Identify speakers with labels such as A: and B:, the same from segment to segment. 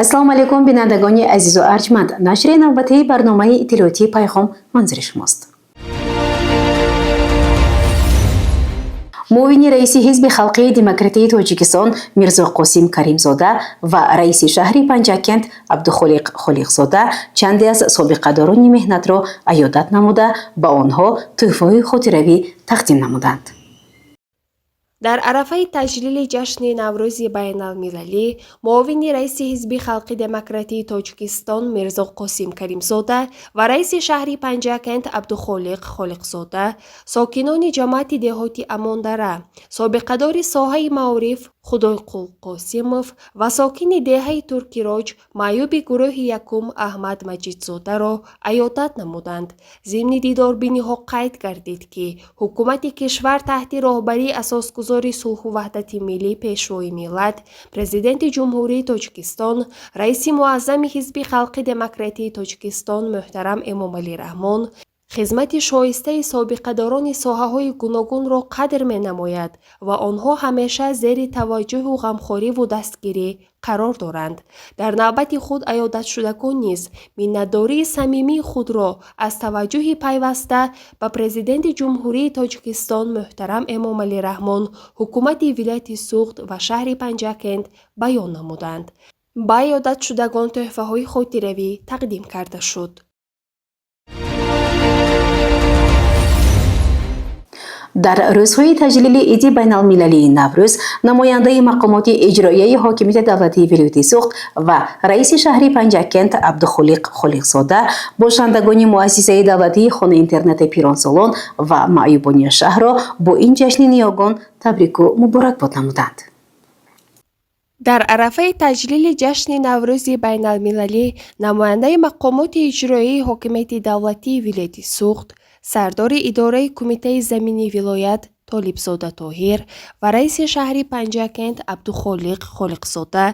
A: Ассалому алайкум, бинандагони азизу арҷманд. Нашри навбатии барномаи иттилоотии «Пайғом» манзури шумост. Муовини раиси Ҳизби халқии демократии Тоҷикистон Мирзоқосим Каримзода ва раиси шаҳри Панҷакент Абдухолиқ Холиқзода чанде аз собиқадорони меҳнатро аёдат намуда, ба онҳо тӯҳфаҳои хотиравӣ тақдим намуданд.
B: Дар арафаи таҷлили ҷашни Наврӯзи байналмилалӣ муовини раиси Ҳизби халқи демократии Тоҷикистон Мирзоқосим Каримзода ва раиси шаҳри Панҷакент Абдухолиқ Холиқзода сокинони ҷамоати деҳоти Амондара, собиқадори соҳаи маориф Худойқул Қосимов ва сокини деҳаи Туркироҷ, маъюби гурӯҳи якум Аҳмад Маҷидзодаро аёдат намуданд. Зимни дидорбиниҳо қайд гардид, ки ҳукумати кишвар таҳти роҳбарии асосгузори сулҳу ваҳдати миллӣ, Пешвои миллат, Президенти Ҷумҳурии Тоҷикистон, раиси муаззами Ҳизби халқи демократии Тоҷикистон муҳтарам Эмомалӣ Раҳмон хизмати шоистаи собиқадорони соҳаҳои гуногунро қадр менамояд ва онҳо ҳамеша зери таваҷҷӯҳу ғамхориву дастгирӣ қарор доранд. Дар навбати худ аёдатшудагон низ миннатдории самимии худро аз таваҷҷӯҳи пайваста ба Президенти Ҷумҳурии Тоҷикистон муҳтарам Эмомалӣ Раҳмон, ҳукумати вилояти Суғд ва шаҳри Панҷакент баён намуданд. Ба аёдатшудагон тӯҳфаҳои хотиравӣ тақдим карда шуд.
A: Дар рӯзҳои таҷлили иди байналмилалии Наврӯз намояндаи мақомоти иҷроияи ҳокимияти давлатии вилояти Суғд ва раиси шаҳри Панҷакент Абдухолиқ Холиқзода бошандагони муассисаи давлатии хонаи-интернати пиронсолон ва маъюбони шаҳрро бо ин ҷашни ниёгон табрику муборакбод намуданд.
B: Дар арафаи таҷлили ҷашни Наврӯзи байналмилалӣ намояндаи мақомоти иҷроияи ҳокимияти давлатии вилояти Суғд, сардори идораи кумитаи замини вилоят Толибзода Тоҳир ва раиси шаҳри Панҷакент Абдухолиқ Холиқзода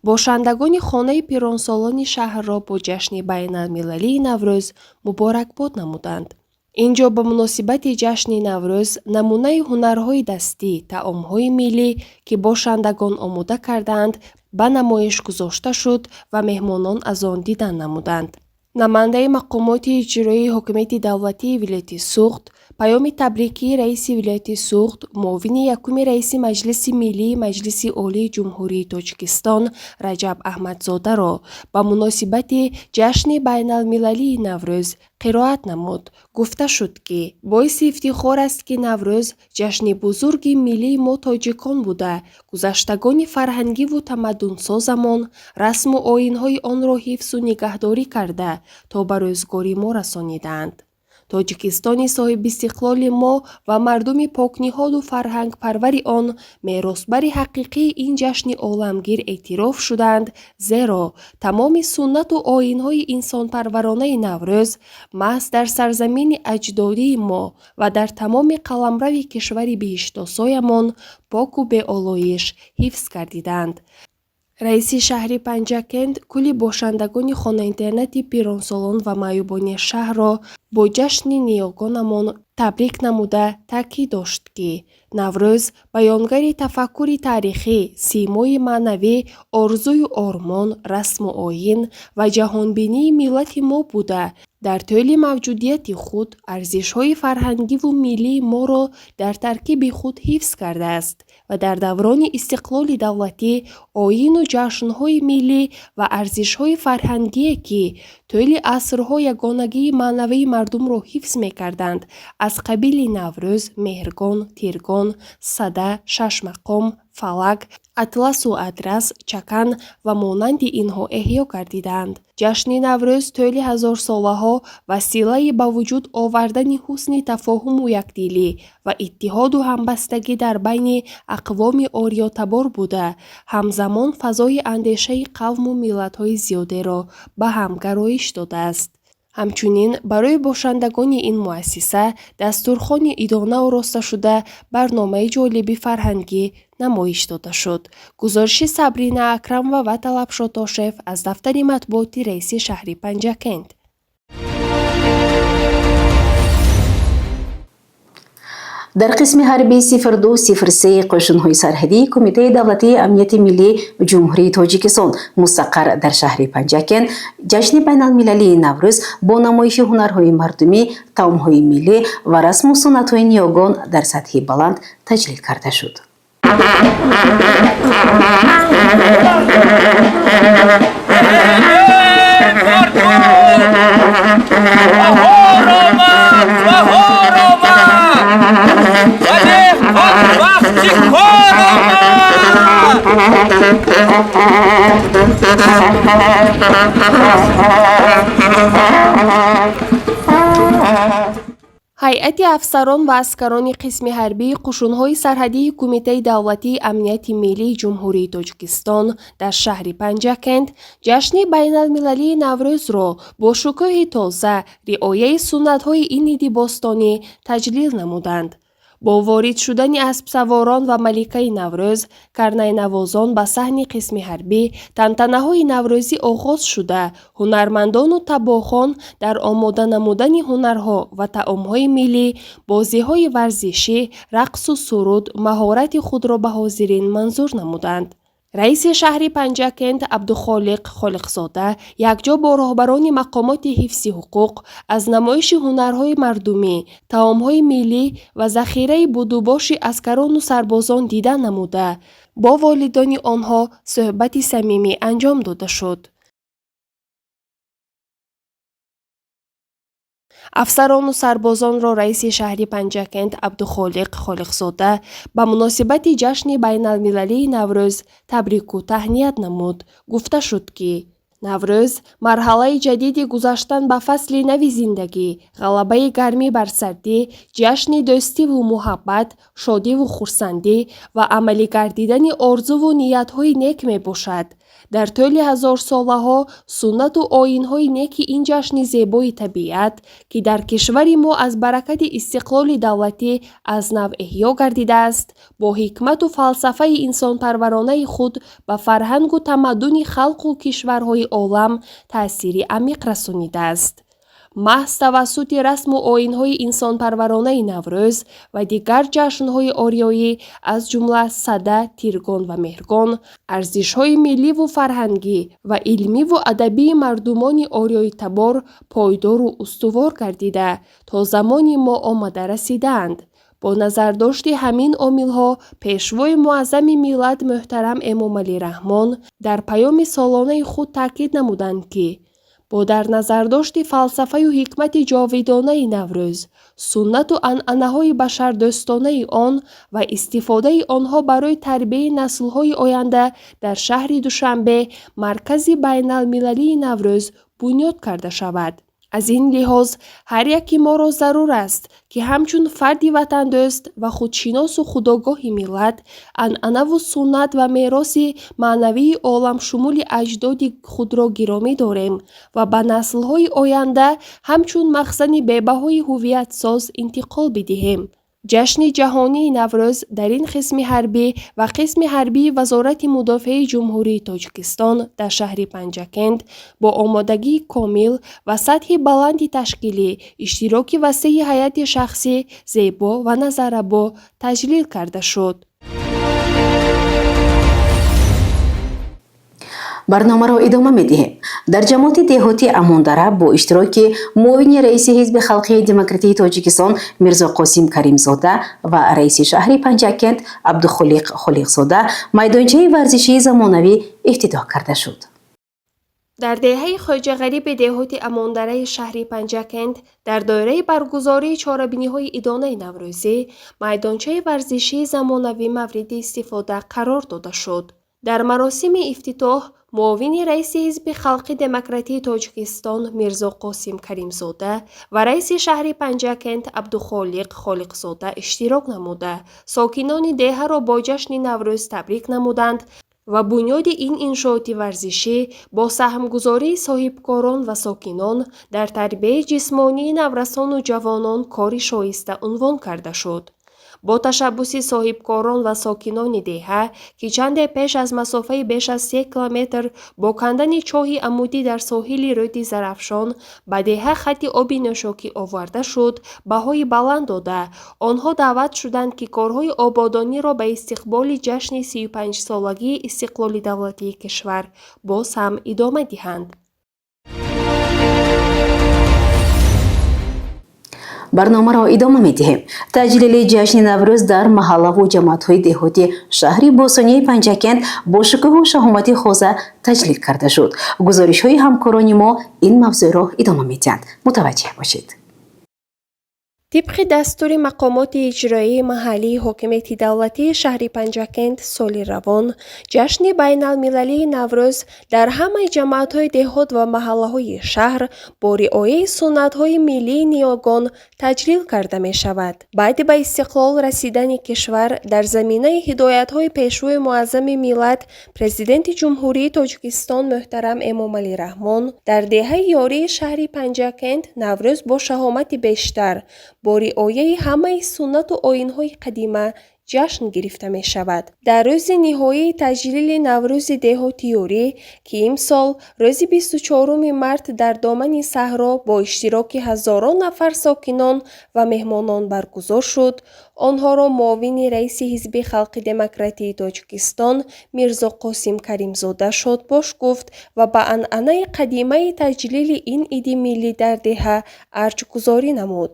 B: бошандагони хонаи пиронсолони шаҳрро бо ҷашни байналмилалии Наврӯз муборакбод намуданд. Ин ҷо ба муносибати ҷашни Наврӯз намунаи ҳунарҳои дастӣ, таомҳои миллӣ, ки бошандагон омода кардаанд, ба намоиш гузошта шуд ва меҳмонон аз он дидан намуданд. Намояндаи мақомоти иҷроии ҳокимияти давлатии вилояти Суғд паёми табрикии раиси вилояти Суғд, муовини якуми раиси Маҷлиси Миллии Маҷлиси Олии Ҷумҳурии Тоҷикистон Раҷаб Аҳмадзодаро ба муносибати ҷашни байналмилалии Наврӯз қироат намуд. Гуфта шуд, ки боиси ифтихор аст, ки Наврӯз ҷашни бузурги миллии мо тоҷикон буда, гузаштагони фарҳангиву тамаддунсозамон расму оинҳои онро ҳифзу нигаҳдорӣ карда, то ба рӯзгори мо расонидаанд. Тоҷикистони соҳибистиқлоли мо ва мардуми покниҳоду фарҳангпарвари он меросбари ҳақиқии ин ҷашни оламгир эътироф шуданд, зеро тамоми суннату оинҳои инсонпарваронаи Наврӯз маҳз дар сарзамини аҷдодии мо ва дар тамоми қаламрави кишвари биҳиштосоямон поку беолоиш ҳифз гардиданд. Раиси шаҳри Панҷакент кулли бошандагони хонаинтернати пиронсолон ва маъюбони шаҳрро бо ҷашни ниёгонамон табрик намуда, таъкид дошт, ки Наврӯз баёнгари тафаккури таърихӣ, симои маънавӣ, орзую ормон, расму оин ва ҷаҳонбинии миллати мо буда, дар тӯли мавҷудияти худ арзишҳои фарҳангиву миллии моро дар таркиби худ ҳифз кардааст ва дар даврони истиқлоли давлатӣ оину ҷашнҳои миллӣ ва арзишҳои фарҳангие, ки тӯли асрҳо ягонагии маънавии мардумро ҳифз мекарданд, аз қабили Наврӯз, Меҳргон, Тиргон, Сада, Шашмақом, Фалак, Атласу Адрас, Чакан ва монанди инҳо эҳё гардидаанд. Ҷашни Наврӯз тӯли ҳазорсолаҳо василаи ба вуҷуд овардани ҳусни тафоҳуму якдилӣ ва иттиҳоду ҳамбастагӣ дар байни ақвоми ориётабор буда, ҳамзамон фазои андешаи қавму миллатҳои зиёдеро ба ҳам гароиш додааст. Ҳамчунин барои бошандагони ин муассиса дастурхони идона оросташуда, барномаи ҷолиби фарҳангӣ намоиш дода шуд. Гузориши Сабрина Акрамова ва Талабшо Тошев аз дафтари матбуоти раиси шаҳри Панҷакент.
A: Дар қисми ҳарбии 0203 қӯшунҳои сарҳадии Кумитаи давлатии амнияти миллии Ҷумҳурии Тоҷикистон, мустақар дар шаҳри Панҷакент, ҷашни байналмилалии Наврӯз бо намоиши ҳунарҳои мардумӣ, таомҳои миллӣ ва расму суннатҳои ниёгон дар сатҳи баланд таҷлил карда шуд.
B: Ҳайати афсарон ва аскарони қисми ҳарбии қӯшунҳои сарҳадии Кумитаи давлатии амнияти миллии Ҷумҳурии Тоҷикистон дар шаҳри Панҷакент ҷашни байналмилалии Наврӯзро бо шукӯҳи тоза, риояи суннатҳои ин иди бостонӣ таҷлил намуданд. Бо ворид шудани аспсаворон ва маликаи Наврӯз, карнайнавозон ба саҳни қисми ҳарбӣ тантанаҳои наврӯзӣ оғоз шуда, ҳунармандону табохон дар омода намудани ҳунарҳо ва таомҳои миллӣ, бозиҳои варзишӣ, рақсу суруд маҳорати худро ба ҳозирин манзур намуданд. Раиси шаҳри Панҷакент Абдухолиқ Холиқзода якҷо бо роҳбарони мақомоти ҳифзи ҳуқуқ аз намоиши ҳунарҳои мардумӣ, таомҳои миллӣ ва захираи будубоши аскарону сарбозон дида намуда, бо волидони онҳо суҳбати самимӣ анҷом дода шуд. Афсарону сарбозонро раиси шаҳри Панҷакент Абдухолиқ Холиқзода ба муносибати ҷашни байналмилалии Наврӯз табрику таҳният намуд. Гуфта шуд, ки Наврӯз марҳалаи ҷадиди гузаштан ба фасли нави зиндагӣ, ғалабаи гармӣ бар сардӣ, ҷашни дӯстиву муҳаббат, шодиву хурсандӣ ва амалӣ гардидани орзуву ниятҳои нек мебошад. Дар тӯли ҳазорсолаҳо суннату оинҳои неки ин ҷашни зебои табиат, ки дар кишвари мо аз баракати истиқлоли давлатӣ аз нав эҳё гардидааст, бо ҳикмату фалсафаи инсонпарваронаи худ ба фарҳангу тамаддуни халқу кишварҳои олам таъсири амиқ расонидааст. Маҳз тавассути расму оинҳои инсонпарваронаи Наврӯз ва дигар ҷашнҳои ориёӣ, аз ҷумла Сада, Тиргон ва Меҳргон, арзишҳои милливу фарҳангӣ ва илмиву адабии мардумони ориёитабор пойдору устувор гардида, то замони мо омада расидаанд. Бо назардошти ҳамин омилҳо Пешвои муаззами миллат муҳтарам Эмомалӣ Раҳмон дар паёми солонаи худ таъкид намуданд, ки бо дар назардошти фалсафаю ҳикмати ҷовидонаи Наврӯз, суннату анъанаҳои башардӯстонаи он ва истифодаи онҳо барои тарбияи наслҳои оянда дар шаҳри Душанбе маркази байналмилалии Наврӯз бунёд карда шавад. Аз ин лиҳоз ҳар яки моро зарур аст, ки ҳамчун фарди ватандӯст ва худшиносу худогоҳи миллат, анъанаву суннат ва мероси маънавии оламшумули аҷдоди худро гиромӣ дорем ва ба наслҳои оянда ҳамчун махзани бебаҳои ҳуввиятсоз интиқол бидиҳем. Ҷашни ҷаҳонии Наврӯз дар ин қисми ҳарбӣ ва қисми ҳарбии Вазорати мудофиаи Ҷумҳурии Тоҷикистон дар шаҳри Панҷакент бо омодагии комил ва сатҳи баланди ташкилӣ, иштироки васеи ҳайати шахсӣ зебо ва назаррабо таҷлил карда шуд.
A: Барномаро идома медиҳем. Дар ҷамоати деҳоти Амондара бо иштироки муовини раиси Ҳизби халқии демократии Тоҷикистон Мирзоқосим Каримзода ва раиси шаҳри Панҷакент Абдухолиқ Холиқзода майдончаи варзишии замонавӣ ифтитоҳ карда шуд.
B: Дар деҳаи Хоҷағариби деҳоти Амондараи шаҳри Панҷакент дар доираи баргузории чорабиниҳои идонаи наврӯзӣ майдончаи варзишии замонавӣ мавриди истифода қарор дода шуд. Дар маросими ифтитоҳ муовини раиси Ҳизби халқи демократии Тоҷикистон Мирзоқосим Каримзода ва раиси шаҳри Панҷакент Абдухолиқ Холиқзода иштирок намуда, сокинони деҳаро бо ҷашни Наврӯз табрик намуданд ва бунёди ин иншооти варзишӣ бо саҳмгузории соҳибкорон ва сокинон дар тарбияи ҷисмонии наврасону ҷавонон кори шоиста унвон карда шуд. Бо ташаббуси соҳибкорон ва сокинони деҳа, ки чанде пеш аз масофаи беш аз 3 километр бо кандани чоҳи амудӣ дар соҳили рӯди Зарафшон ба деҳа хати оби нӯшокӣ оварда шуд, баҳои баланд дода, онҳо даъват шуданд, ки корҳои ободониро ба истиқболи ҷашни 35-солагии истиқлоли давлатии кишвар боз ҳам идома диҳанд.
A: Барномаро идома медиҳем. Таҷлили ҷашни Наврӯз дар маҳаллаву ҷамоатҳои деҳоти шаҳри бостонии Панҷакент бо шукӯҳу шаҳомати хоса таҷлил карда шуд. Гузоришҳои ҳамкорони мо ин мавзӯъро идома медиҳанд. Мутаваҷҷеҳ бошед.
B: Тибқи дастури мақомоти иҷроияи маҳаллии ҳокимияти давлатии шаҳри Панҷакент, соли равон ҷашни байналмилалии Наврӯз дар ҳамаи ҷамоатҳои деҳот ва маҳаллаҳои шаҳр бо риояи суннатҳои миллии ниёгон таҷлил карда мешавад. Баъди ба истиқлол расидани кишвар, дар заминаи ҳидоятҳои Пешвои муаззами миллат, Президенти Ҷумҳурии Тоҷикистон муҳтарам Эмомалӣ Раҳмон, дар деҳаи Ёрии шаҳри Панҷакент Наврӯз бо шаҳомати бештар, бо риояи ҳамаи суннату оинҳои қадима ҷашн гирифта мешавад. Дар рӯзи ниҳоии таҷлили Наврӯзи деҳоти Ёрӣ, ки имсол рӯзи 24 март дар домани саҳро бо иштироки ҳазорон нафар сокинон ва меҳмонон баргузор шуд, онҳоро муовини раиси Ҳизби халқи демократии Тоҷикистон Мирзоқосим Каримзода шодбош гуфт ва ба анъанаи қадимаи таҷлили ин иди миллӣ дар деҳа арҷгузорӣ намуд.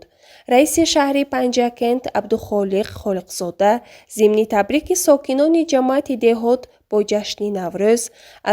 B: Раиси шаҳри Панҷакент Абдухолиқ Холиқзода зимни табрики сокинони ҷамоати деҳот бо ҷашни Наврӯз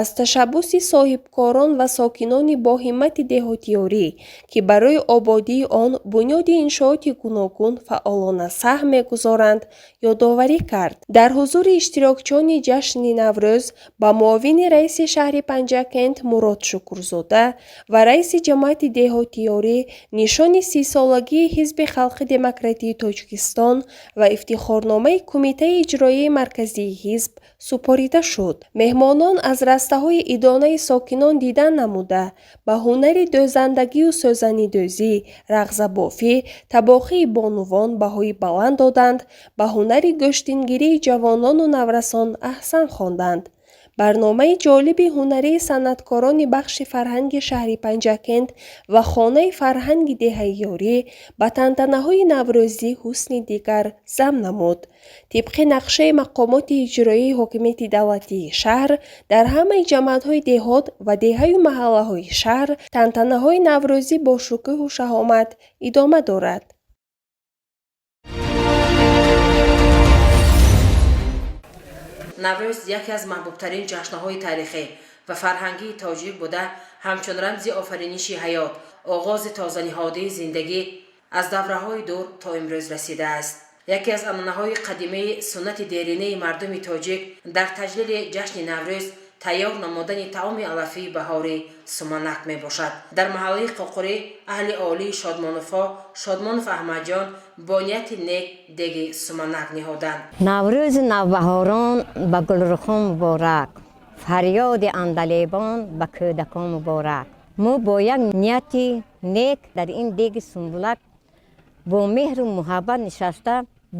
B: аз ташаббуси соҳибкорон ва сокинони боҳиммати деҳоти Ёрӣ, ки барои ободии он, бунёди иншооти гуногун фаъолона саҳм мегузоранд, ёдоварӣ кард. Дар ҳузури иштирокчиёни ҷашни Наврӯз ба муовини раиси шаҳри Панҷакент Мурод Шукурзода ва раиси ҷамоати деҳоти Ёрӣ нишони 30-солагии Ҳизби халқи демократии Тоҷикистон ва ифтихорномаи Кумитаи иҷроияи марказии ҳизб супорида шуд. Меҳмонон аз растаҳои идонаи сокинон дидан намуда, ба ҳунари дӯзандагию сӯзанидӯзӣ, рағзабофӣ, табохии бонувон баҳои баланд доданд, ба ҳунари гӯштингирии ҷавонону наврасон аҳсан хонданд. Барномаи ҷолиби ҳунарии санъаткорони бахши фарҳанги шаҳри Панҷакент ва хонаи фарҳанги деҳаи Ёрӣ ба тантанаҳои наврӯзӣ ҳусни дигар зам намуд. Тибқи нақшаи мақомоти иҷроияи ҳокимияти давлатии шаҳр, дар ҳамаи ҷамоатҳои деҳот ва деҳаю маҳаллаҳои шаҳр тантанаҳои наврӯзӣ бо шукӯҳу шаҳомат идома дорад.
C: Наврӯз яке аз маҳбубтарин ҷашнҳои таърихӣ ва фарҳангии тоҷик буда, ҳамчун рамзи офариниши ҳаёт, оғози тозаниҳодии зиндагӣ аз давраҳои дур то имрӯз расидааст. Яке аз анъанаҳои қадимаи суннати деринаи мардуми тоҷик дар таҷлили ҷашни Наврӯз тайёр намудани таоми алафии баҳорӣ суманак мебошад. Дар маҳаллаи Қоқурӣ аҳли оилаи Шодмоновҳо, Шодмонов Аҳмадҷон бо нияти нек деги суманак ниҳоданд.
D: Наврӯзи навбаҳорон ба гулрухон муборак, фарёди андалебон ба кӯдакон муборак. Мо бо як нияти нек дар ин деги сумбулак бо меҳру муҳаббат нишаста,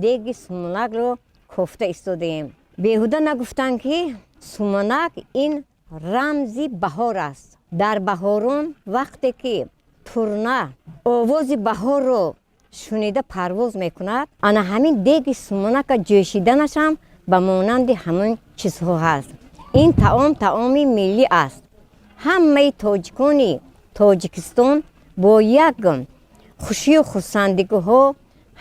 D: деги суманакро кофта истодаем. Беҳуда нагуфтанд, ки суманак ин рамзи баҳор аст. Дар баҳорон вақте ки турна овози баҳорро шунида парвоз мекунад, ана ҳамин деги суманака ҷӯшиданашам ба монанди ҳамон чизҳо ҳаст. Ин таом таоми миллӣ аст. Ҳамаи тоҷикони Тоҷикистон бо як хушию хурсандигиҳо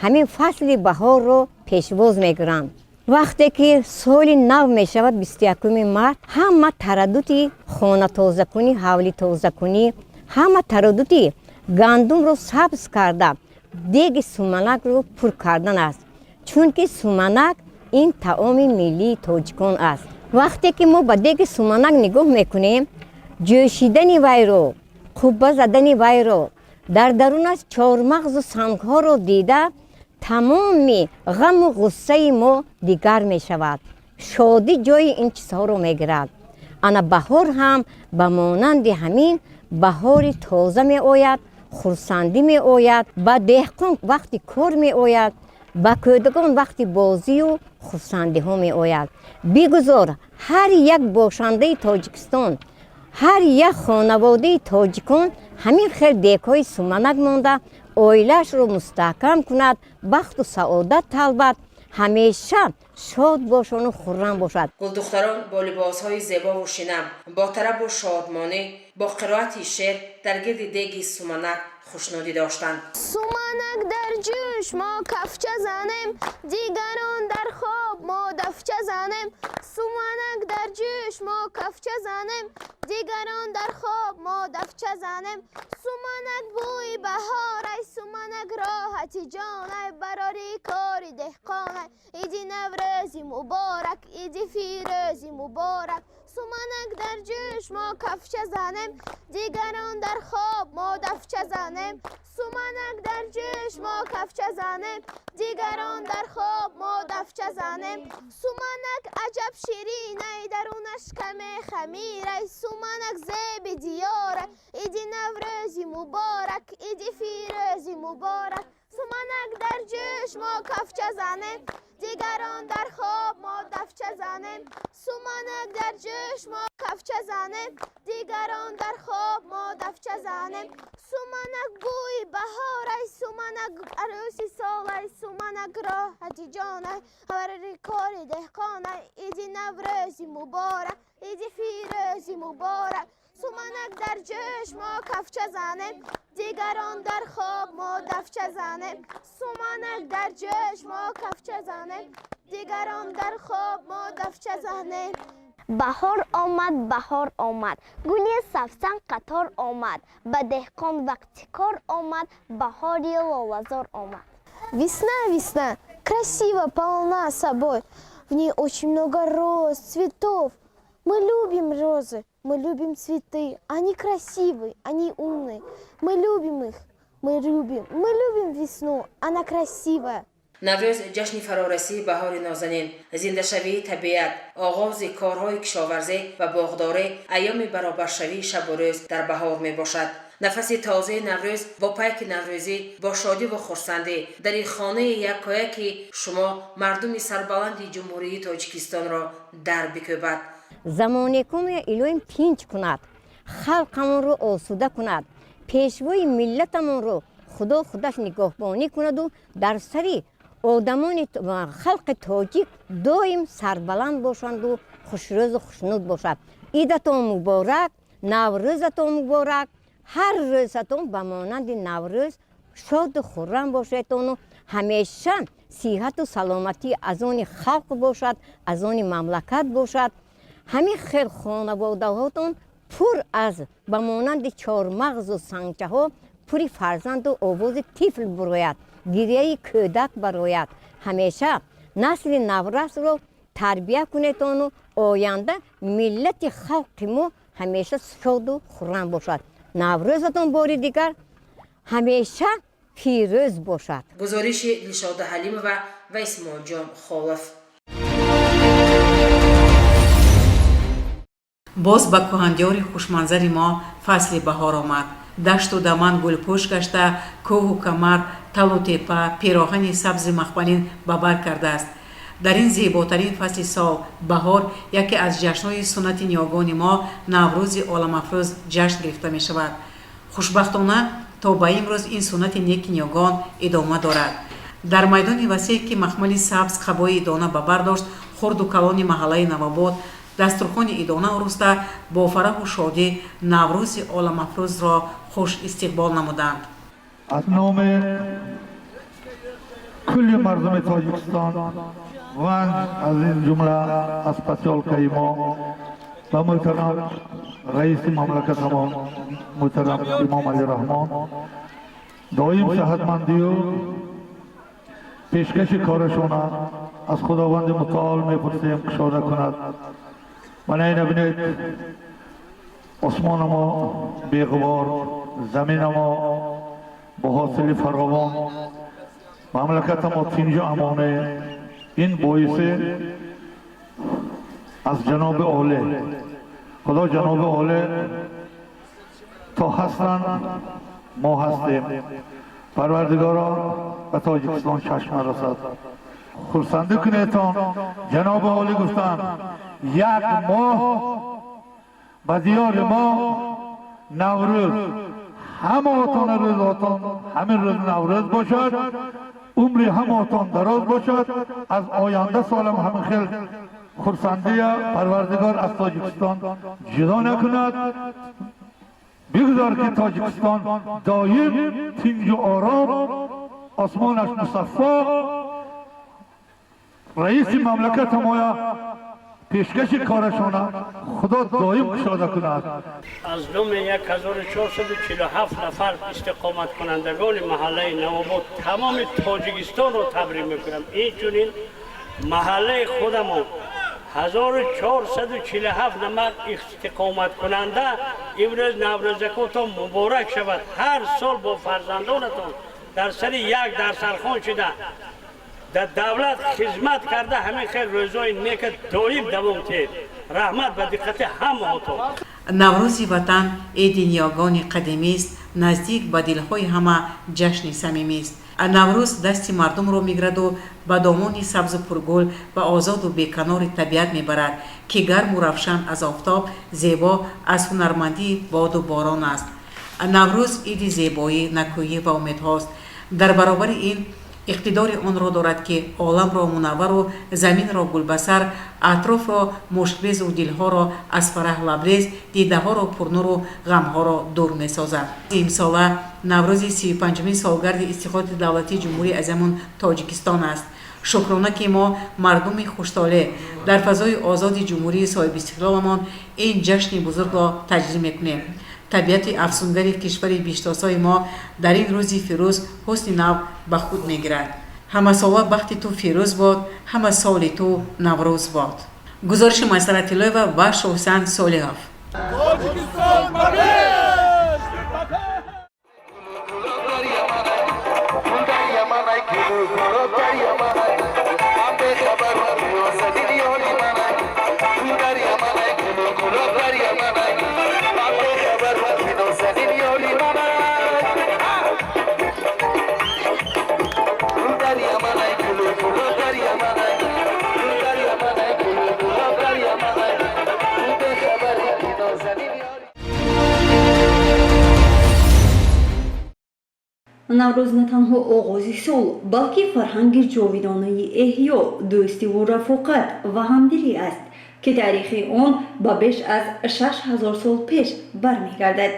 D: ҳамин фасли баҳорро пешвоз мегиранд. Вақте ки соли нав мешавад, 21-уми март, ҳама тараддуди хонатозакунӣ, ҳавлитозакунӣ, ҳама тараддуди гандумро сабз карда, деги суманакро пур кардан аст, чунки суманак ин таоми миллии тоҷикон аст. Вақте ки мо ба деги суманак нигоҳ мекунем, ҷӯшидани вайро, қубба задани вайро, дар дарунаш чормағзу сангҳоро дида, тамоми ғаму ғуссаи мо дигар мешавад, шодӣ ҷои ин чизҳоро мегирад. Ана баҳор ҳам ба монанди ҳамин баҳори тоза меояд, хурсандӣ меояд, ба деҳқон вақти кор меояд. Ба кӯдакон вақти бозию хурсандиҳо меояд. Бигузор ҳар як бошандаи Тоҷикистон, ҳар як хонаводаи тоҷикон ҳамин хел дегҳои суманак монда, оилаашро мустаҳкам кунад, бахту саодат талбад, ҳамеша шод бошону хуррам бошад.
C: Гулдухтарон бо либосҳои зебову шинам, бо тарабу шодмонӣ, бо қироати шеър дар гирди деги суманак хушнудӣ доштанд.
E: Суманак дар ҷӯш, мо кафча занем, дигарон дар хоб, мо дафча занем. Суманак дар ҷӯш, мо кафча занем, дигарон дар хоб, мо дафча занем. Суманак бӯи баҳорай, суманак роҳати ҷонай, барори кори деҳқонай. Иди Наврӯзи муборак, иди фирӯзи муборак. Суманак дар ҷӯш, мо кафча занем, дигарон дар хоб, мо дафча занем. Суманак дар ҷӯш, мо кафча занем, дигарон дар хоб, мо дафча занем. Суманак аҷаб ширинай, дарунаш каме хамирай, суманак зеби диёрай. Иди Наврӯзи муборак, иди фирӯзи муборак. Суманак дар ҷӯш, мо кафча занем, дигарон дар хоб, мо дафча занем. Суманак дар ҷӯш, мо кафча занем, дигарон дар хоб, мо дафча занем. Суманак бӯи баҳорай, суманак арӯси солай, суманак роҳати ҷонай, барори кори деҳқонай. Иди Наврӯзи муборак, иди фирӯзи муборак. Суманак дар ҷӯш, мо кафча занем, дигарон дар хоб, мо дафча занем. Суманак дар ҷӯш, мо кафча занем, дигарон дар хоб, мо дафча занем.
F: Баҳор омад, баҳор омад, гули савсан қатор омад, ба деҳқон вақти кор омад, баҳори лолазор омад.
E: Весна, весна, красива, полна собой. В ней очень много роз, цветов. Мы любим розы, мы любим цветы. Они красивые, они умные. Мы любим их, мы любим весну. Она красивая.
C: Наврӯз ҷашни фарорасии баҳори нозанин, зиндашавии табиат, оғози корҳои кишоварзӣ ва боғдорӣ, айёми баробаршавии шабу рӯз дар баҳор мебошад. Нафаси тозаи Наврӯз бо пайки наврӯзӣ, бо шодиву хурсандӣ дари хонаи якояки шумо, мардуми сарбаланди Ҷумҳурии Тоҷикистонро дар бикӯбад.
D: Замонекунро Илоҳим тинч кунад, халқамонро осуда кунад, пешвои миллатамонро Худо худаш нигоҳбонӣ кунаду дар сари одамони халқи тоҷик доим сарбаланд бошанду хушрӯзу хушнуд бошад. Идатон муборак, Наврӯзатон муборак! Ҳар рӯзатон ба монанди Наврӯз шоду хуррам бошедону ҳамеша сиҳату саломатӣ аз они халқ бошад, аз они мамлакат бошад. Ҳамин хел хонаводаҳотон пур аз ба монанди чормағзу сангчаҳо пури фарзанду овози тифл бурояд, гирияи кӯдак барояд. Ҳамеша насли наврасро тарбия кунедону оянда миллати халқи мо ҳамеша шоду хуррам бошад. Наврӯзатон бори дигар ҳамеша фирӯз бошад.
C: Гузориши Дилшода Ҳалимова ва Исмоилҷон Холов.
G: Боз ба кӯҳандиёри хушманзари мо фасли баҳор омад. Дашту даман гулпӯш гашта, кӯҳу камар, талу тепа пироҳани сабзи махмалин ба бар кардааст. Дар ин зеботарин фасли сол, баҳор, яке аз ҷашнҳои суннати ниёгони мо, Наврӯзи оламафрӯз ҷашн гирифта мешавад. Хушбахтона, то ба имрӯз ин суннати неки ниёгон идома дорад. Дар майдони васеъ, ки махмали сабз қабои идона ба бар дошт, хурду калони маҳаллаи Навобод дастурхони идона ороста, бо фараҳу шодӣ Наврӯзи оламафрӯзро хуш истиқбол намуданд.
H: Аз номи кулли мардуми Тоҷикистон ва аз ин ҷумла аз посёлкаи мо ба муҳтарам раиси мамлакатамон, муҳтарам Имом Али Раҳмон, доим сиҳатмандию пешкаши корашона аз Худованди Мутаол мепурсем, кушода кунад. Мана ина бинед, осмони мо беғубор, замини мо бо ҳосили фаровон, мамлакати мо тинҷу амоне. Ин боиси аз ҷаноби олӣ Худо. Ҷаноби олӣ то ҳастанд, мо ҳастем. Парвардигоро, ба Тоҷикистон чашм нарасад, хурсандӣ кунедтон. Ҷаноби олӣ гуфтанд, як моҳ ба диёри мо Наврӯз, ҳамаотон рӯзотон ҳамин рӯз Наврӯз бошад, умри ҳамаотон дароз бошад. Аз оянда солам ҳамин хел хурсандия Парвардигор аз Тоҷикистон ҷудо накунад. Бигзор, ки Тоҷикистон доим тинҷу ором, осмонаш мусаффо. Раиси мамлакат моя пешкаши корашона Худо доим кушода кунад.
I: Аз номи 1447 нафар истиқоматкунандагони маҳаллаи Навобод тамоми Тоҷикистонро табрик мекунам. Инчунин маҳаллаи худамон 1447 нафар истиқоматкунанда имрӯз Наврӯзакотон муборак шавад. Ҳар сол бо фарзандонатон дар сари як дастархон шуда, дар давлат хизмат карда, ҳамин хел рӯзҳои нека доим давом диҳед. Раҳмат ба диққати ҳамаотон.
G: Наврӯзи ватан иди ниёгони қадимист, наздик ба дилҳои ҳама ҷашни самимист. Наврӯз дасти мардумро мегираду ба домони сабзу пургул ва озоду беканори табиат мебарад, ки гарму равшан аз офтоб, зебо аз ҳунармандии боду борон аст. Наврӯз иди зебоӣ, накӯӣ ва умедҳост. Дар баробари ин иқтидори онро дорад, ки оламро мунаввару заминро гулбасар, атрофро мушкбезу дилҳоро аз фараҳ лабрез, дидаҳоро пурнуру ғамҳоро дур месозад. Имсола Наврӯзи 35-умин солгарди истиқлолияти давлатии Ҷумҳурии азимон Тоҷикистон аст. Шукрона, ки мо, мардуми хуштолеъ, дар фазои озоди ҷумҳурии соҳибистиқлоламон ин ҷашни бузургро таҷлил мекунем. Табиати афсунгари кишвари биҳиштосои мо дар ин рӯзи фирӯз ҳусни нав ба худ мегирад. Ҳамасола бахти ту фирӯз бод, ҳама соли ту Наврӯз бод. Гузориши Майсара Тиллоева ва Шоҳсан Солиҳов.
J: Тоҷикистон ба пеш!
K: Наврӯз на танҳо оғози сол, балки фарҳанги ҷовидонаи эҳё, дӯстиву рафоқат ва ҳамдилӣ аст, ки таърихи он ба беш аз 6000 сол пеш бармегардад.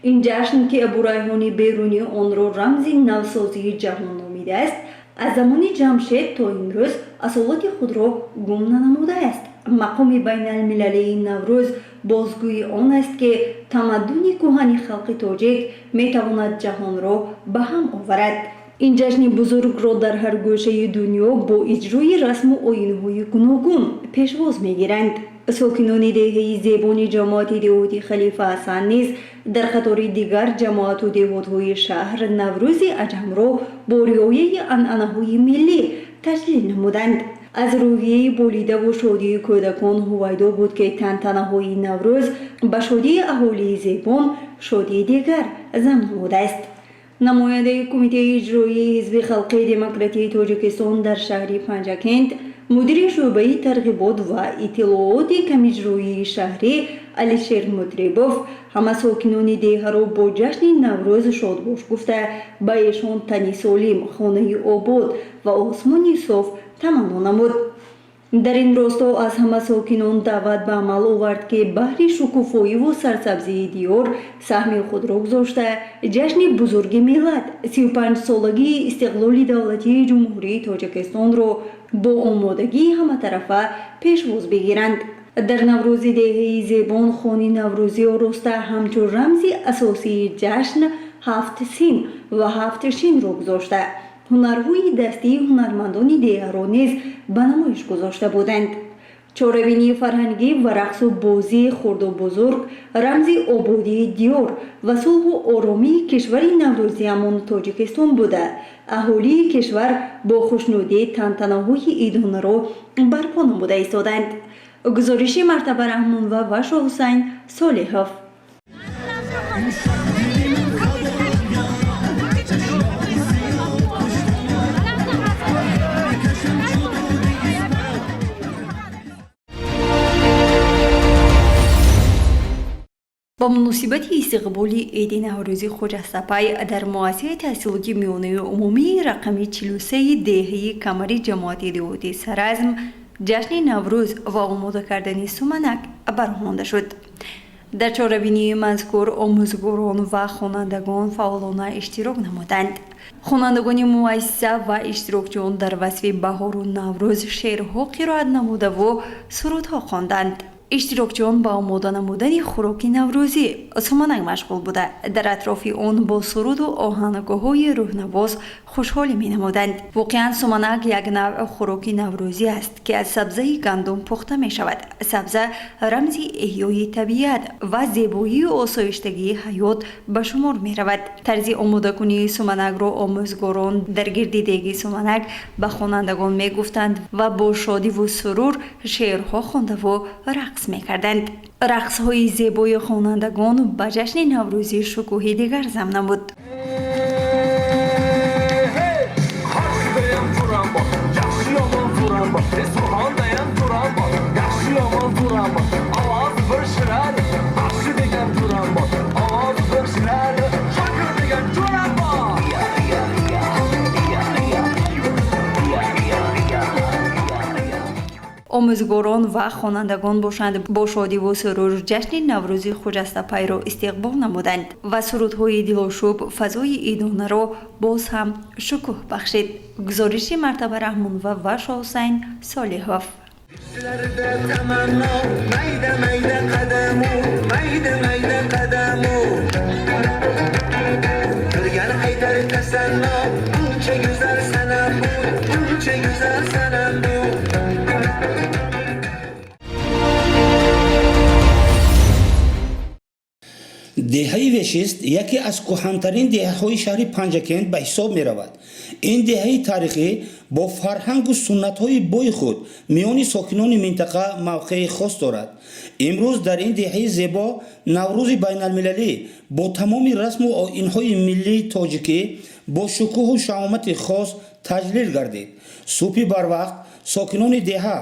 K: Ин ҷашн, ки Абурайҳони Берунӣ онро рамзи навсозии ҷаҳон номидааст, аз замони Ҷамшед то имрӯз асолати худро гум нанамудааст. Мақоми байналмилалии Наврӯз бозгӯи он аст, ки тамаддуни кӯҳани халқи тоҷик метавонад ҷаҳонро ба ҳам оварад. Ин ҷашни бузургро дар ҳар гӯшаи дунё бо иҷрои расму оинҳои гуногун пешвоз мегиранд. Сокинони деҳаи Зебони ҷамоати деҳоти Халифа Ҳасан низ дар қатори дигар ҷамоату деҳотҳои шаҳр Наврӯзи аҷамро бо риояи анъанаҳои миллӣ таҷлил намуданд. Аз рӯҳияи болидаву шодии кӯдакон ҳувайдо буд, ки тантанаҳои Наврӯз ба шодии аҳолии Зебон шодии дигар зам намудааст. Намояндаи Кумитаи иҷроии Ҳизби халқии демократии Тоҷикистон дар шаҳри Панҷакент, мудири шӯъбаи тарғибот ва иттилооти камиҷроии шаҳрӣ Алишер Мутрибов ҳама сокинони деҳаро бо ҷашни Наврӯз шодбош гуфта, ба эшон тани солим, хонаи обод ва осмони соф таманно намуд. Дар ин росто аз ҳама сокинон даъват ба амал овард, ки баҳри шукуфоиву сарсабзии диёр саҳми худро гузошта, ҷашни бузурги миллат, 35-солагии истиқлоли давлатии Ҷумҳурии Тоҷикистонро бо омодагии ҳаматарафа пешвоз бигиранд. Дар Наврӯзи деҳаи Зебон хони наврӯзӣ ороста, ҳамчун рамзи асосии ҷашн ҳафт син ва ҳафт шинро гузошта, ҳунарҳои дастии ҳунармандони деҳаро низ ба намоиш гузошта буданд. Чорабинии фарҳангӣ ва рақсу бозии хурду бузург рамзи ободии диёр ва сулҳу оромии кишвари наврӯзиамон Тоҷикистон буда, аҳолии кишвар бо хушнудӣ тантанаҳои идонаро барпо намуда истоданд. Гузориши Мартаба Раҳмонова ва Шоҳусайн Солиҳов. Ба муносибати истиқболи Иди Наврӯзи Хуҷастапай дар муассисаи таҳсилоти миёнаи умумии рақами 43 деҳаи Камари ҷамоати деҳоти Саразм ҷашни Наврӯз ва омода кардани суманак бароҳ монда шуд. Дар чорабинии мазкур омӯзгорон ва хонандагон фаъолона иштирок намуданд. Хонандагони муассиса ва иштирокчиён дар васфи баҳору Наврӯз шеърҳо қироат намудаву сурудҳо хонданд. Иштирокчиён ба омода намудани хӯроки наврӯзӣ суманак машғул буда, дар атрофи он бо суруду оҳангҳои рӯҳнавоз хушҳолӣ менамуданд. Воқеан, суманак як навъ хӯроки наврӯзӣ аст, ки аз сабзаи гандум пухта мешавад. Сабза рамзи эҳёи табиат ва зебоию осоиштагии ҳаёт ба шумор меравад. Тарзи омодакунии суманакро омӯзгорон дар гирди деги суманак ба хонандагон мегуфтанд ва бо шодиву сурур шеърҳо хондаву рақс мекарданд. Рақсҳои зебои хонандагон ба ҷашни наврӯзӣ шукӯҳи дигар зам намуд. Омӯзгорон ва хонандагон бошанд, бо шодиву сурур ҷашни Наврӯзи Хуҷастапайро истиқбол намуданд ва сурудҳои дилошӯб фазои идонаро боз ҳам шукӯҳ бахшид. Гузориши Мартаба Раҳмонова ва Шоҳусайн Солиҳов.
L: Tamanno mayda mayda qadamu, mayda mayda qadamu, Ko'rgan aytar tasanno, buncha go'zal sanam bu, buncha go'zal sanam bu.
M: Деҳаи Вешист яке аз кӯҳантарин деҳаҳои шаҳри Панҷакент ба ҳисоб меравад. Ин деҳаи таърихӣ бо фарҳангу суннатҳои бои худ миёни сокинони минтақа мавқеи хос дорад. Имрӯз дар ин деҳаи зебо Наврӯзи байналмилалӣ бо тамоми расму оинҳои миллии тоҷикӣ бо шукӯҳу шаҳомати хос таҷлил гардид. Субҳи барвақт сокинони деҳа,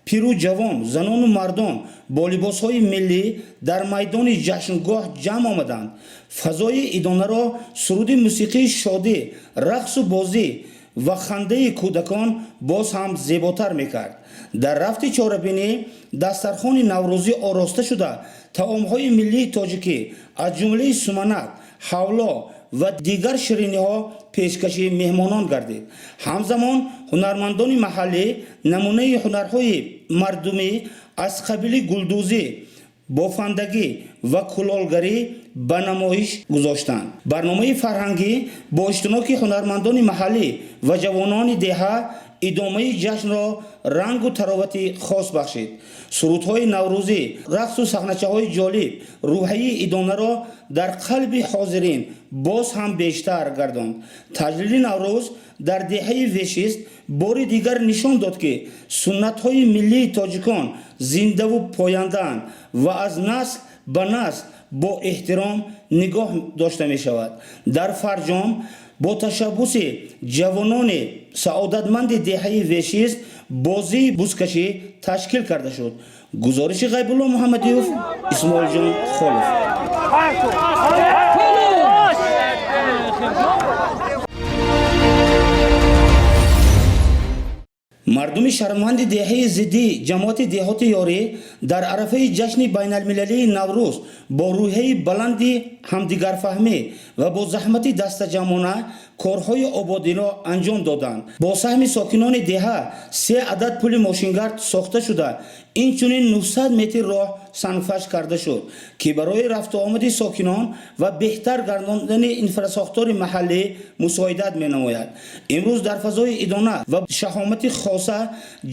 M: пиру ҷавон, занону мардон бо либосҳои миллӣ дар майдони ҷашнгоҳ ҷамъ омаданд. Фазои идонаро суруди мусиқии шодӣ, рақсу бозӣ ва хандаи кӯдакон боз ҳам зеботар мекард. Дар рафти чорабинӣ дастархони наврӯзӣ ороста шуда, таомҳои миллии тоҷикӣ, аз ҷумлаи суманак, ҳавло ва дигар шириниҳо пешкаши меҳмонон гардид. Ҳамзамон ҳунармандони маҳаллӣ намунаи ҳунарҳои мардумӣ аз қабили гулдӯзӣ, бофандагӣ ва кулолгарӣ ба намоиш гузоштанд. Барномаи фарҳангӣ бо иштироки ҳунармандони маҳаллӣ ва ҷавонони деҳа идомаи ҷашнро рангу таровати хос бахшид. Сурудҳои наврӯзӣ, рақсу саҳначаҳои ҷолиб рӯҳияи идонаро дар қалби ҳозирин боз ҳам бештар гардонд. Таҷлили Наврӯз дар деҳаи Вешист бори дигар нишон дод, ки суннатҳои миллии тоҷикон зиндаву пояндаанд ва аз насл ба насл бо эҳтиром нигоҳ дошта мешавад. Дар фарҷом бо ташаббуси ҷавонони саодатманди деҳаи Вешист бозии бузкашӣ ташкил карда шуд. Гузориши Ғайбулло Муҳаммадиёв, Исмоилҷон Холов. Мардуми шарафманди деҳаи Зиддӣ ҷамоати деҳоти Ёрӣ дар арафаи ҷашни байналмилалии Наврӯз бо рӯҳияи баланди ҳамдигарфаҳмӣ ва бо заҳмати дастаҷамъона корҳои ободиро анҷом доданд. Бо саҳми сокинони деҳа се адад пули мошингард сохта шуда, инчунин 900 метр роҳ сангфаш карда шуд, ки барои рафтуомади сокинон ва беҳтар гардондани инфрасохтори маҳаллӣ мусоидат менамояд. Имрӯз дар фазои идона ва шаҳомати хоса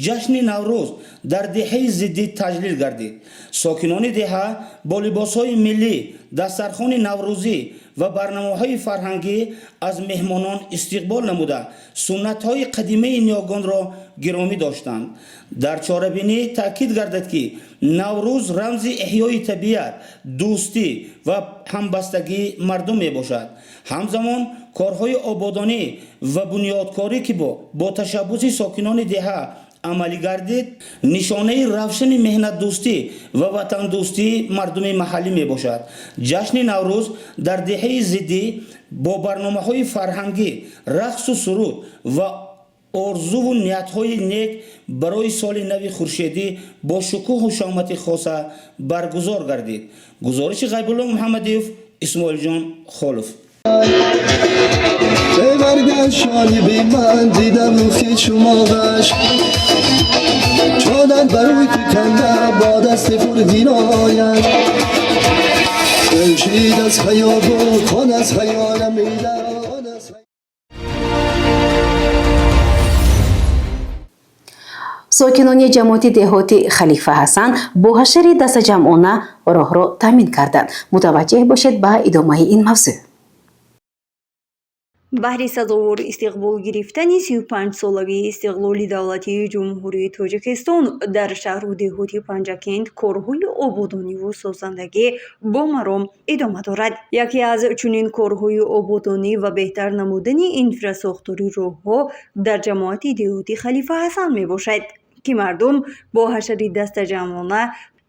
M: ҷашни Наврӯз дар деҳаи Зиддӣ таҷлил гардид. Сокинони деҳа бо либосҳои миллӣ, дастархони наврӯзӣ ва барномаҳои фарҳангӣ аз меҳмонон истиқбол намуда, суннатҳои қадимаи ниёгонро гиромӣ доштанд. Дар чорабинӣ таъкид гардад, ки Наврӯз рамзи эҳёи табиат, дӯстӣ ва ҳамбастагии мардум мебошад. Ҳамзамон корҳои ободонӣ ва бунёдкорӣ, ки бо ташаббуси сокинони деҳа Амалӣ гардид, нишонаи равшани меҳнатдӯстӣ ва ватандӯстии мардуми маҳаллӣ мебошад. Ҷашни Наврӯз дар деҳаи Зиддӣ бо барномаҳои фарҳангӣ, рақсу суруд ва орзуву ниятҳои нек барои соли нави хуршедӣ бо шукӯҳу шомати хоса баргузор гардид. Гузориши Ғайбулло Муҳаммадиев, Исмоилҷон Холов.
L: برگشانی بی من دیدم روخی چماغش چادر بروی کنده با دست پر دیناید دلشید از خیابون خان از خیالم میدن.
A: Сокинони ҷамоати деҳоти Халифа Ҳасан бо ҳашари дастаҷамъона роҳро таъмин карданд. Мутаваҷҷеҳ бошед ба идомаи ин мавзӯъ.
K: Баҳри сазовор истиқбол гирифтани 35-солагии истиқлоли давлатии Ҷумҳурии Тоҷикистон дар шаҳру деҳоти Панҷакент корҳои ободониву созандагӣ бо маром идома дорад. Яке аз чунин корҳои ободонӣ ва беҳтар намудани инфрасохтори роҳҳо дар ҷамоати деҳоти Халифа Ҳасан мебошад, ки мардум бо ҳашари дастаҷамъона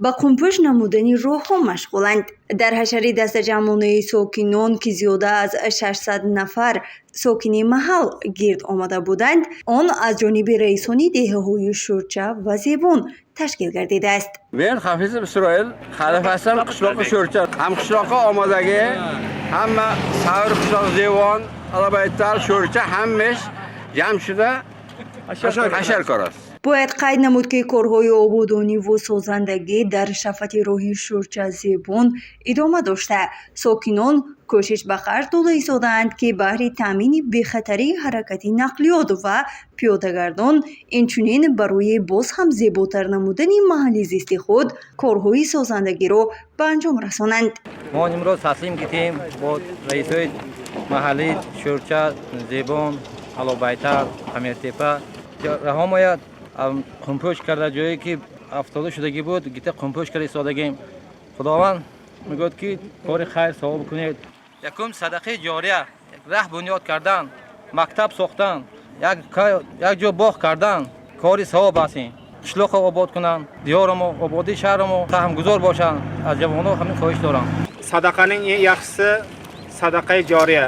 K: ба қумпӯш намудани роҳҳо машғуланд. Дар ҳашари дастаҷамъонаи сокинон, ки зиёда аз 600 нафар сокини маҳал гирд омада буданд, он аз ҷониби раисони деҳаҳои Шӯрча ва Зебон ташкил гардидааст.
N: Men Hafizov Isroil, Xalifa Hasan qishlog'i, Sho'rcha hamqishloqqa omadagi hamma Savr qishlog'i, Zevon, Alabaytal, Sho'rcha hammash jam shуда hashar ko'rasiz.
K: Бояд қайд намуд, ки корҳои ободониву созандагӣ дар шафати роҳи Шӯрча Зебон идома дошта, сокинон кӯшиш ба харҷ дода истодаанд, ки баҳри таъмини бехатарии ҳаракати нақлиёт ва пиёдагардон, инчунин барои боз ҳам зеботар намудани маҳалли зисти худ корҳои созандагиро ба анҷом расонанд.
O: Мо имрӯз таслим гирифтем бо раисои маҳаллии Шӯрча, Зебон, Алобайтал, Амиртепа. Раҳомояд қумпӯш карда, ҷое ки афтода шудагӣ буд, гита қумпӯш карда истодагем. Худованд мегӯяд, ки кори хайр савоб кунед. Якум садақаи ҷория: раҳ бунёд кардан, мактаб сохтан, як ҷо боғ кардан кори савоб аст. Ин қишлоқро обод кунанд, диёрамо, ободии шаҳрамо саҳмгузор бошанд. Аз ҷавонҳо ҳамин хоҳиш дорам.
P: Sadaqaning eng yaxshisi sadaqai joriya.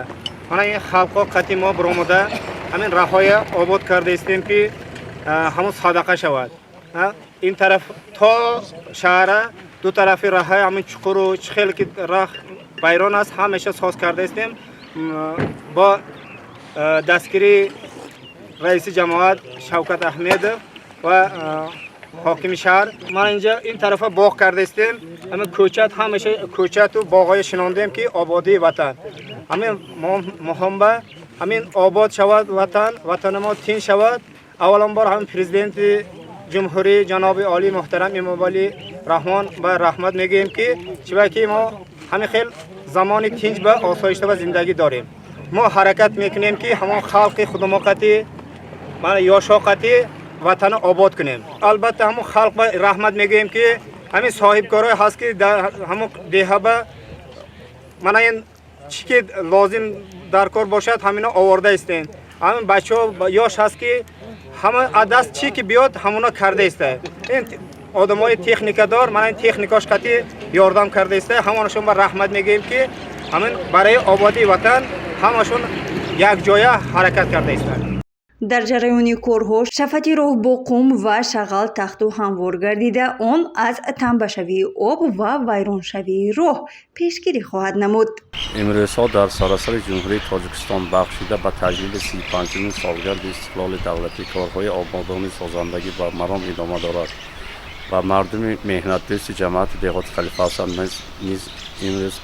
P: Mana ин xalqo qati мо биромада ҳамин раҳоя обод карда истем, ки ҳамон садақа шавад. Ин тараф то шаҳра ду тарафи раҳа ҳамин чуқуру чӣ хеле ки раҳ вайрон аст, ҳамеша соз карда истем бо дастгирии раиси ҷамоат Шавкат Аҳмедов ва ҳокими шаҳр. Мана инҷа ин тарафа боғ карда истем, ҳамин кӯчат, ҳамеша кӯчату боғҳое шинондем, ки ободии ватан ҳамин муҳимба, ҳамин обод шавад ватан, ватани мо тинч шавад. Авваланбор ҳамин президенти ҷумҳурӣ ҷаноби олӣ муҳтарам Эмомалӣ Раҳмон ба раҳмат мегӯем, ки чиба ки мо ҳамин хел замони тинч ба осоишта ба зиндагӣ дорем. Мо ҳаракат мекунем, ки ҳамон халқи худумоқатӣ, мана ёшоқатӣ ватанро обод кунем. Албатта, ҳамон халқ ба раҳмат мегӯем, ки ҳамин соҳибкорое ҳаст, ки дар ҳамон деҳа ба мана ин чӣ ки лозим дар кор бошад, ҳамино оварда истем. Ҳамин бачаҳо ёш ҳаст, ки ҳама аз даст чӣ ки биёд, ҳамуно карда иста. Ин одамои техникадор мана ин техникош қатӣ ёрдам карда иста. Ҳамонашон ба раҳмат мегӯем, ки ҳамин барои ободии ватан ҳамашон якҷоя ҳаракат карда истанд.
K: Дар ҷараёни корҳо шафати роҳ бо қум ва шағал тахту ҳамвор гардида, он аз тамбашавии об ва вайроншавии роҳ пешгирӣ хоҳад намуд.
Q: Имрӯзҳо дар саросари Ҷумҳурии Тоҷикистон бахшида ба таҷлили 35-умин солгарди истиқлоли давлатӣ корҳои ободонӣ созандагӣ ба маром идома дорад ва мардуми меҳнатдӯсти ҷамоати деҳоти Халифа Ҳасан низ имрӯз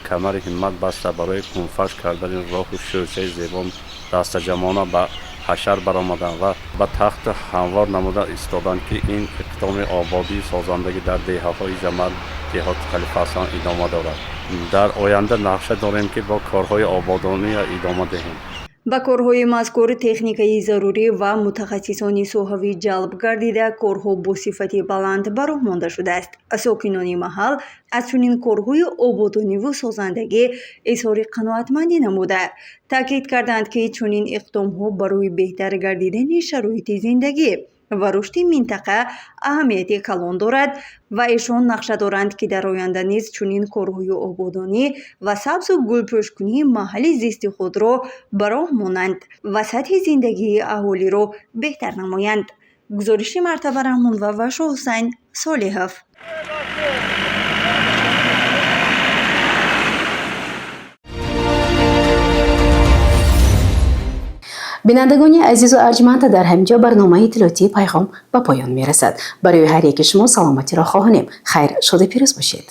Q: камари ҳиммат баста, барои қумфарш кардани роҳу шӯрчаи Зебон дастаҷамъона ба ҳашар баромаданд ва ба тахту ҳамвор намуда истоданд, ки ин иқдоми ободию созандагӣ дар деҳаҳои ҷамоат деҳоти Халифа Ҳасан идома дорад. Дар оянда нақша дорем, ки бо корҳои ободонӣ идома диҳем.
K: Ба корҳои мазкур техникаи зарурӣ ва мутахассисони соҳавӣ ҷалб гардида, корҳо бо сифати баланд ба роҳ монда шудааст. Сокинони маҳал аз чунин корҳои ободониву созандагӣ изҳори қаноатмандӣ намуда, таъкид карданд, ки чунин иқдомҳо барои беҳтар гардидани шароити зиндагӣ ва рушди минтақа аҳамияти калон дорад ва эшон нақша доранд, ки дар оянда низ чунин корҳои ободонӣ ва сабзу гулпӯшкунии маҳалли зисти худро ба роҳ монанд ва сатҳи зиндагии аҳолиро беҳтар намоянд. Гузориши Мартаба Раҳмонова ва Шоҳусайн Солиҳов.
A: Бинандагони азизу арҷманд, дар ҳамин ҷо барномаи иттилоотии Пайғом ба поён мерасад. Барои ҳар яки шумо саломатиро хоҳонем. Хайр, шоду пирӯз бошед.